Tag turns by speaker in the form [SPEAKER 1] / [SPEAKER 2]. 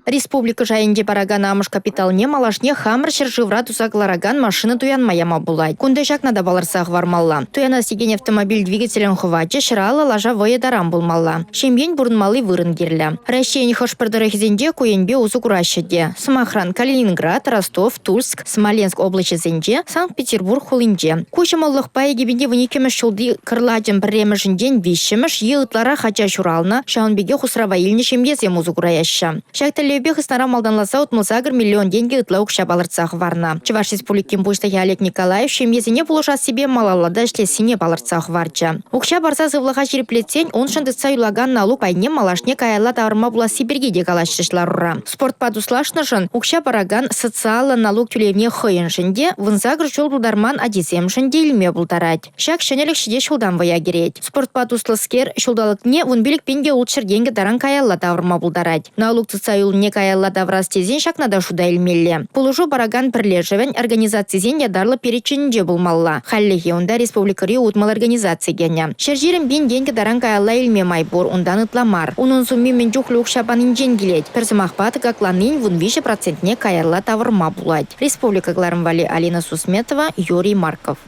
[SPEAKER 1] Республика шайӗнче паракан амӑш капиталне малашне хамӑр ҫӗршывра туса кӑларакан машина туянма яма пулать. Кунта ҫакна та палӑртса хӑвармалла. Туянас текен автомобиль двигателӗн хӑвачӗ 150 лаша вӑйӗ таран пулмалла. Ҫемьен пурӑнмалли вырӑн кирлӗ. Раҫҫейӗн хӑш-пӗр тӑрӑхӗсенче ку енпе усӑ кураҫҫӗ те. Сӑмахран, Калининград, Ростов, Тульск, Смоленск облаҫӗсенче, Санкт-Петербург хулинче. Ку ҫӑмӑллӑхпа 2012-мӗш ҫулти кӑрлачӑн пӗрремӗшӗнчен виҫҫӗмӗш е ытларах ача ҫуралнӑ, ҫавӑн пекех усрава илнӗ ҫемьесем усӑ кураяҫҫӗ. Ҫак тӗллевпе хыснара малтанласа 68 миллион тенкӗ ытла укҫа палӑртса хӑварнӑ. Чӑваш Республикин Пуҫлӑхӗ Олег Николаев ҫемьесене пулӑшассипе малалла та ӗҫлессине палӑртса хӑварчӗ. Укҫа парса сывлӑха ҫирӗплетсен уншӑн тытса юлакан налук пайне малашне каялла тавӑрма пуласси пирки те калаҫрӗҫ ларура. Спортпа туслашнӑшӑн укҫа паракан социаллӑ налук тӳлевне хӑйӗншӗн те, 18 ҫул тултарман ачисемшӗн те илме пултарать. Ҫак ҫӗнӗлӗх ҫитес ҫултан вӑя кӗрет. Спортпа туслӑскер ҫулталӑкне 15 пин те 600 тенкӗ таран каялла тавӑрма пултарать. Налук тытса юлнине каялла тавӑрас тесен ҫакна та шута илмелле. Пулӑшу паракан пӗрлешӗвӗн организацисен ятарлӑ переченӗнче пулмалла. Хальлӗхе унта республикӑри 60 организаци кӗнӗ. 120 пин тенкӗ таран каялла илме май пур, унтан ытла мар. Унӑн сумми мӗн чухлӗ укҫа панинчен килет. Пӗр сӑмахпа, тӑкакланнин 13 процентне каялла тавӑрма пулать. Республика кӑларӑм валли Алина Сусметова, Юрий Марков.